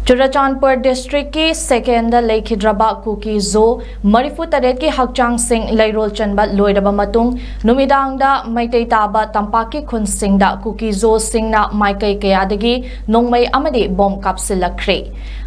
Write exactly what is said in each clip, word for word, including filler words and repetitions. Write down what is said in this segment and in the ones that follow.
ꯆꯨꯔꯆꯥꯟꯄꯨꯔ ꯗꯤꯁꯇ꯭ꯔꯤꯛꯀꯤ ꯁꯦꯀꯦꯟꯗ ꯂꯩꯈꯤꯗ꯭ꯔꯕ ꯀꯨꯀꯤ ꯖꯣ ꯃꯔꯤꯐꯨ ꯇꯔꯦꯠꯀꯤ ꯍꯛꯆꯥꯡꯁꯤꯡ ꯂꯩꯔꯣꯜ ꯆꯟꯕ ꯂꯣꯏꯔꯕ ꯃꯇꯨꯡ, ꯅꯨꯃꯤꯗꯥꯡꯗ ꯃꯩꯇꯩ ꯇꯥꯕ ꯇꯝꯄꯥꯛꯀꯤ ꯈꯨꯟꯁꯤꯡꯗ ꯀꯨꯀꯤ ꯖꯣꯁꯤꯡꯅ ꯃꯥꯏꯀꯩ ꯀꯌꯥꯗꯒꯤ ꯅꯣꯡꯃꯩ ꯑꯃꯗꯤ ꯕꯣꯝ ꯀꯥꯞꯁꯤꯜꯂꯛꯈ꯭ꯔꯦ꯫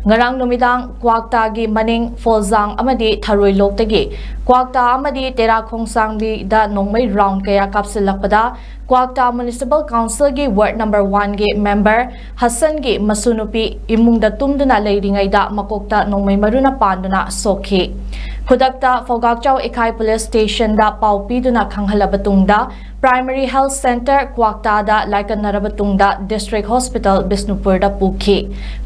ꯉꯔꯥꯡ ꯅꯨꯃꯤꯗꯥꯡ ꯀ꯭ꯋꯥꯛꯇꯥꯒꯤ ꯃꯅꯤꯡ ꯐꯣꯜꯖꯥꯡ ꯑꯃꯗꯤ ꯊꯔꯣꯏꯂꯣꯛꯇꯒꯤ ꯀ꯭ꯋꯥꯛꯇꯥ ꯑꯃꯗꯤ ꯇꯦꯔꯥ ꯈꯣꯡꯁꯥꯡꯕꯤꯗ ꯅꯣꯡꯃꯩ ꯔꯥꯎꯟ ꯀꯌꯥ ꯀꯥꯞꯁꯤꯜꯂꯛꯄꯗ, ꯀ꯭ꯋꯥꯛꯇꯥ ꯃ꯭ꯌꯨꯅꯤꯁꯤꯄꯥꯜ ꯀꯥꯎꯟꯁꯤꯜꯒꯤ ꯋꯥꯔꯗ ꯅꯝꯕꯔ ꯋꯥꯟꯒꯤ ꯃꯦꯝꯕꯔ ꯍꯁꯟꯒꯤ ꯃꯁꯨꯅꯨꯄꯤ ꯏꯃꯨꯡꯗ ꯇꯨꯝꯗꯨꯅ ꯂꯩꯔꯤꯉꯩꯗ ꯃꯀꯣꯛꯇ ꯅꯣꯡꯃꯩ ꯃꯔꯨꯅ ꯄꯥꯟꯗꯨꯅ ꯁꯣꯛꯈꯤ꯫ ꯈꯨꯗꯛꯇ ꯐꯧꯒꯥꯛꯆꯥꯎ ꯏꯈꯥꯏ ꯄꯨꯂꯤꯁ ꯁ꯭ꯇꯦꯁꯟꯗ ꯄꯥꯎ ꯄꯤꯗꯨꯅ ꯈꯪꯍꯜꯂꯕ ꯇꯨꯡꯗ, ꯄ꯭ꯔꯥꯏꯃꯔꯤ ꯍꯦꯜꯊ ꯁꯦꯟꯇꯔ ꯀ꯭ꯋꯥꯛꯇꯥꯗ ꯂꯥꯏꯀꯠꯅꯔꯕ ꯇꯨꯡꯗ ꯗꯤꯁꯇ꯭ꯔꯤꯛ ꯍꯣꯁꯄꯤꯇꯥꯜ ꯕꯤꯁꯅꯨꯄꯨꯔꯗ ꯄꯨꯈꯤ꯫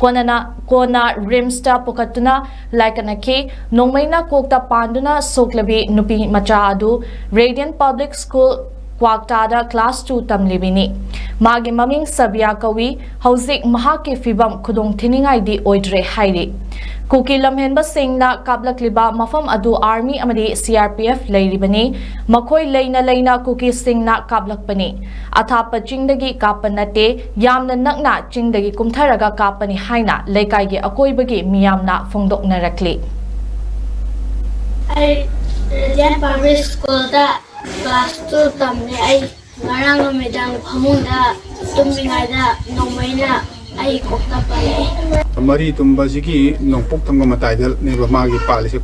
ꯀꯣꯟꯅꯅ, ꯀꯣꯟꯅ ꯔꯤꯝꯁꯇ ꯄꯨꯈꯠꯇꯨꯅ ꯂꯥꯏꯀꯠꯅꯈꯤ꯫ ꯅꯣꯡꯃꯩꯅ ꯀꯣꯛꯇ ꯄꯥꯟꯗꯨꯅ ꯁꯣꯛꯂꯕꯤ ꯅꯨꯄꯤ ꯃꯆꯥ ꯑꯗꯨ ꯔꯦꯗꯤꯌꯟ ꯄꯕ꯭ꯂꯤꯛ ꯁ꯭ꯀꯨꯜ ꯀ꯭ꯋꯥꯛꯇꯥꯗ ꯀ꯭ꯂꯥꯁ ꯇꯨ ꯇꯝꯂꯤꯕꯤꯅꯤ꯫ ꯃꯥꯒꯤ ꯃꯃꯤꯡ ꯁꯕꯤꯌꯥ ꯀꯧꯏ꯫ ꯍꯧꯖꯤꯛ ꯃꯍꯥꯛꯀꯤ ꯐꯤꯕꯝ ꯈꯨꯗꯣꯡꯊꯤꯅꯤꯡꯉꯥꯏꯗꯤ ꯑꯣꯏꯗ꯭ꯔꯦ ꯍꯥꯏꯔꯤ꯫ ꯀꯨꯀꯤ ꯂꯝꯍꯦꯟꯕꯁꯤꯡꯅ ꯀꯥꯞꯂꯛꯂꯤꯕ ꯃꯐꯝ ꯑꯗꯨ ꯑꯥꯔꯃꯤ ꯑꯃꯗꯤ ꯁꯤ ꯑꯥꯔ ꯄꯤ ꯑꯦꯐ ꯂꯩꯔꯤꯕꯅꯤ꯫ ꯃꯈꯣꯏ ꯂꯩꯅ ꯂꯩꯅ ꯀꯨꯀꯤꯁꯤꯡꯅ ꯀꯥꯞꯂꯛꯄꯅꯤ꯫ ꯑꯊꯥꯞꯄ ꯆꯤꯡꯗꯒꯤ ꯀꯥꯞꯄ ꯅꯠꯇꯦ, ꯌꯥꯝꯅ ꯅꯛꯅ ꯆꯤꯡꯗꯒꯤ ꯀꯨꯝꯊꯔꯒ ꯀꯥꯞꯄꯅꯤ ꯍꯥꯏꯅ ꯂꯩꯀꯥꯏꯒꯤ ꯑꯀꯣꯏꯕꯒꯤ ꯃꯤꯌꯥꯝꯅ ꯐꯣꯡꯗꯣꯛꯅꯔꯛꯂꯤ꯫ ꯑꯩ ꯔꯦꯗꯤꯌꯟ ꯄꯕ꯭ꯂꯤꯛ ꯁ꯭ꯀꯨꯜꯗ ꯀ꯭ꯂꯥꯁ ꯇꯨ ꯇꯝꯃꯤ꯫ ꯑꯩ ꯉꯔꯥꯡ ꯅꯨꯃꯤꯗꯥꯡ ꯐꯃꯨꯡꯗ ꯇꯨꯝꯃꯤꯉꯩꯗ ꯅꯣꯡꯃꯩꯅ ꯑꯩ ꯀꯣꯛꯇ ꯄꯥꯜꯂꯛꯑꯦ꯫ ꯃꯔꯤ ꯇꯨꯝꯕꯁꯤꯒꯤ ꯅꯣꯡꯄꯣꯛ ꯊꯪꯕ ꯃꯇꯥꯏꯗꯅꯦꯕ ꯃꯥꯒꯤ ꯄꯥꯜꯂꯤꯁꯦ꯫